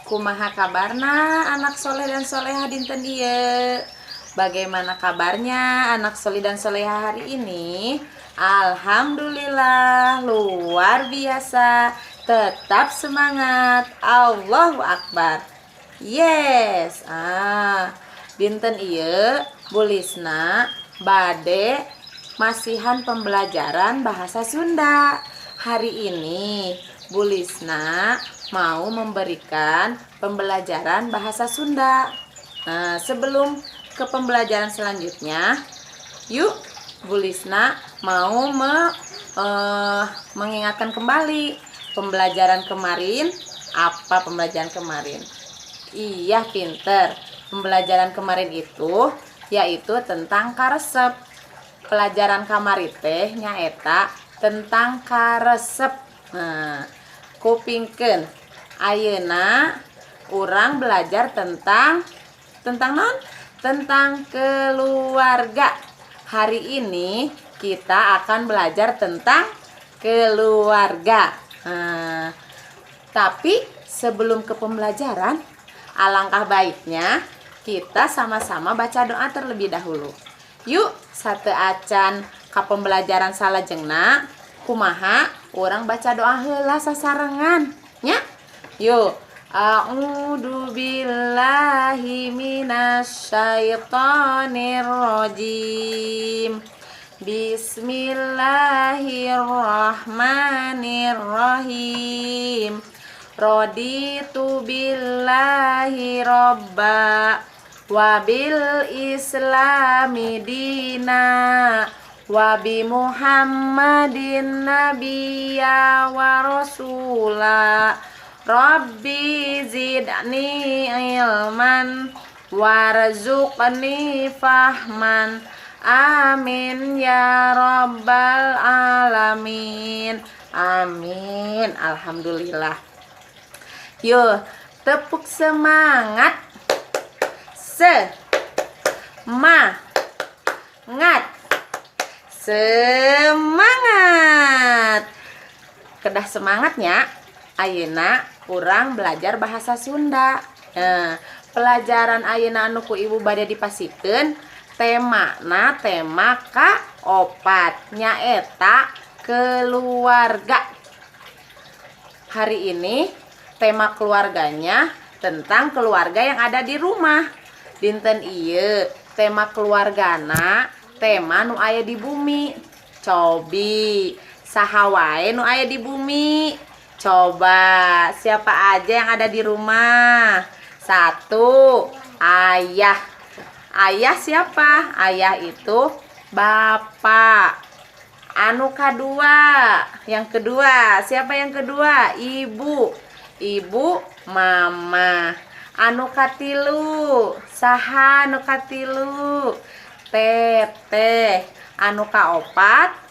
Kumaha kabarna anak soleh dan soleha dinten ieu? Bagaimana kabarnya anak soleh dan soleha hari ini? Alhamdulillah, luar biasa. Tetap semangat. Allahu Akbar. Yes. Ah, dinten ieu Bu Lisna bade masihan pembelajaran bahasa Sunda. Hari ini Bu Lisna mau memberikan pembelajaran bahasa Sunda. Nah, sebelum ke pembelajaran selanjutnya, yuk, Bu Lisna mau mengingatkan kembali pembelajaran kemarin. Apa pembelajaran kemarin? Iya, pinter. Pembelajaran kemarin itu yaitu tentang karesep. Pelajaran kamari teh nyaeta tentang karesep. Nah, kupingkeun. Ayeuna urang belajar tentang tentang naon? Tentang keluarga. Hari ini kita akan belajar tentang keluarga. Nah, tapi sebelum ke pembelajaran, alangkah baiknya kita sama-sama baca doa terlebih dahulu. Yuk, sateuacan ka pembelajaran salajengna, kumaha urang baca doa heula sasarengan nya. Yuk. A'udzu billahi minasyaitonir rajim. Bismillahirrahmanirrahim. Raditu billahi robba wabil islami dina wa bi Muhammadin nabiyya wa rasula. Rabbi zidni ilman warzuqni fahman. Amin ya rabbal alamin. Amin. Alhamdulillah. Yuk, tepuk semangat. Se ma ngat. Semangat. Kedah semangatnya. Ayeuna urang belajar bahasa Sunda. Nah, pelajaran ayeuna anu ku ibu bade dipasihkeun tema na tema ka opat, nyaeta keluarga. Hari ini tema keluarganya tentang keluarga yang ada di rumah. Dinten ieu tema keluargana tema nu aya di bumi. Cobi, saha wae nu aya di bumi? Coba, siapa aja yang ada di rumah? Satu, ayah. Ayah siapa? Ayah itu bapak. Anu kadua, yang kedua, siapa yang kedua? Ibu. Ibu, mama. Anu katilu, saha anu katilu? Teteh. Anu kaopat,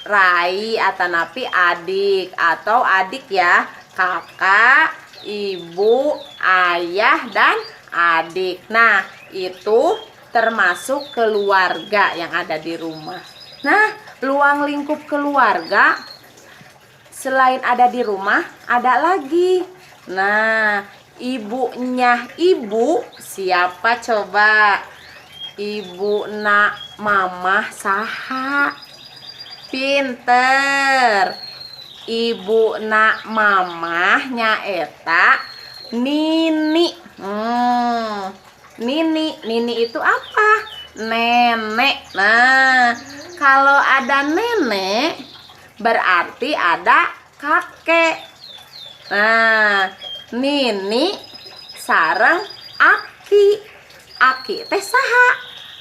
rai atanapi adik atau adik ya, kakak, ibu, ayah, dan adik. Nah, itu termasuk keluarga yang ada di rumah. Nah, ruang lingkup keluarga selain ada di rumah, ada lagi. Nah, ibunya ibu siapa coba? Ibu nak mamah saha? Pinter. Ibu nak mamah nyaeta Nini. Nini, Nini itu apa? Nenek. Nah, kalau ada nenek berarti ada kakek. Nah, Nini sareng Aki. Aki teh saha?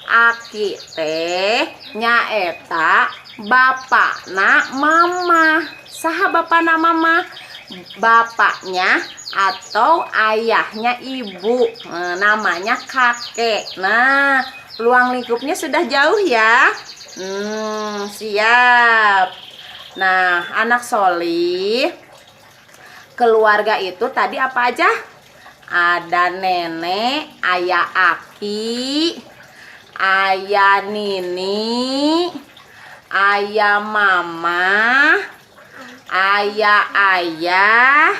Aki teh nyaeta bapakna mama. Saha bapakna mama? Bapaknya atau ayahnya ibu. Nah, namanya kakek. Nah, ruang lingkupnya sudah jauh ya. Siap. Nah, anak solih, keluarga itu tadi apa aja? Ada nenek, ayah aki, ayah nini, ayah mama, ayah ayah,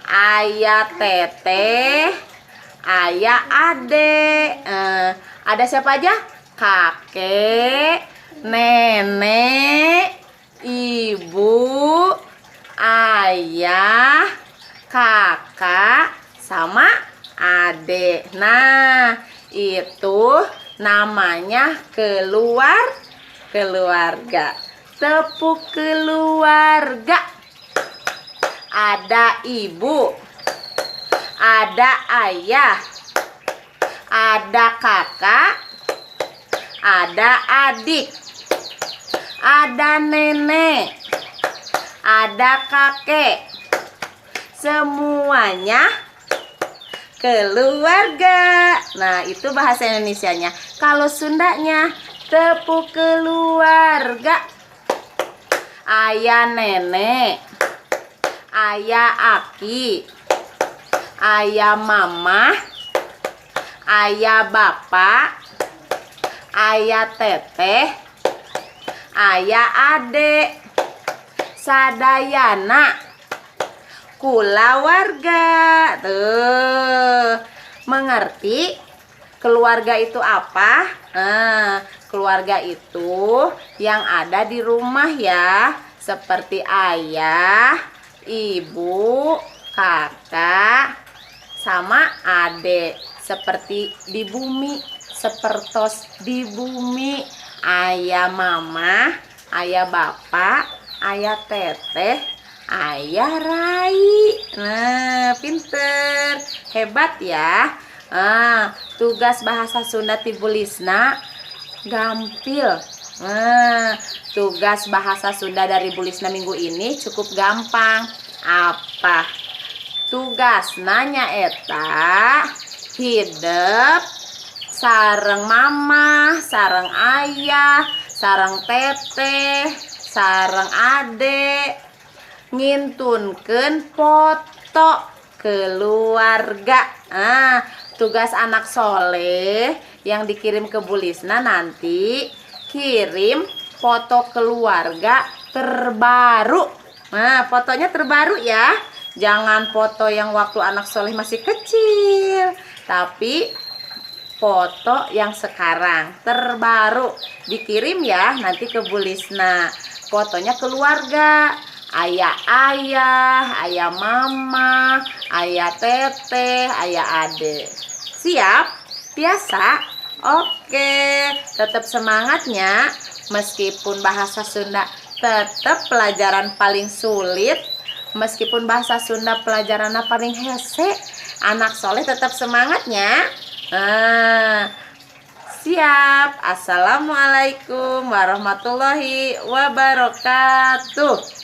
Aya teteh, aya ade. Ada siapa aja? Kakek, nenek, ibu, ayah, kakak, sama adik. Nah, itu namanya keluarga. Tepuk keluarga. Ada ibu, ada ayah, ada kakak, ada adik, ada nenek, ada kakek. Semuanya keluarga. Nah, itu bahasa Indonesianya. Kalau Sundanya, tepuk keluarga. Aya nenek, aya aki, aya mama, aya bapak, aya teteh, aya adek, sadayana kulawarga. Tuh, mengerti keluarga itu apa? Nah, keluarga itu yang ada di rumah ya, seperti ayah, ibu, kakak, sama adik. Seperti di bumi, sepertos di bumi, ayah mama, ayah bapak, ayah teteh, ayah rai. Nah, pinter, hebat ya. Ah, tugas bahasa Sunda ti Bu Lisna gampil. Nah, tugas bahasa Sunda dari Bu Lisna minggu ini cukup gampang. Apa? Tugasna nyaeta hidep sareng mama, sareng ayah, sareng teteh, sareng adek, ngintunkeun foto keluarga. Ah, tugas anak soleh yang dikirim ke Bu Lisna nanti kirim foto keluarga terbaru. Nah, fotonya terbaru ya. Jangan foto yang waktu anak soleh masih kecil, tapi foto yang sekarang terbaru. Dikirim ya nanti ke Bu Lisna. Fotonya keluarga, ayah-ayah, ayah mama, ayah teteh, ayah adek. Siap? Biasa? Oke, tetap semangatnya. Meskipun bahasa Sunda tetap pelajaran paling sulit, meskipun bahasa Sunda pelajarannya paling hese, anak soleh tetap semangatnya. Nah, siap. Assalamualaikum warahmatullahi wabarakatuh.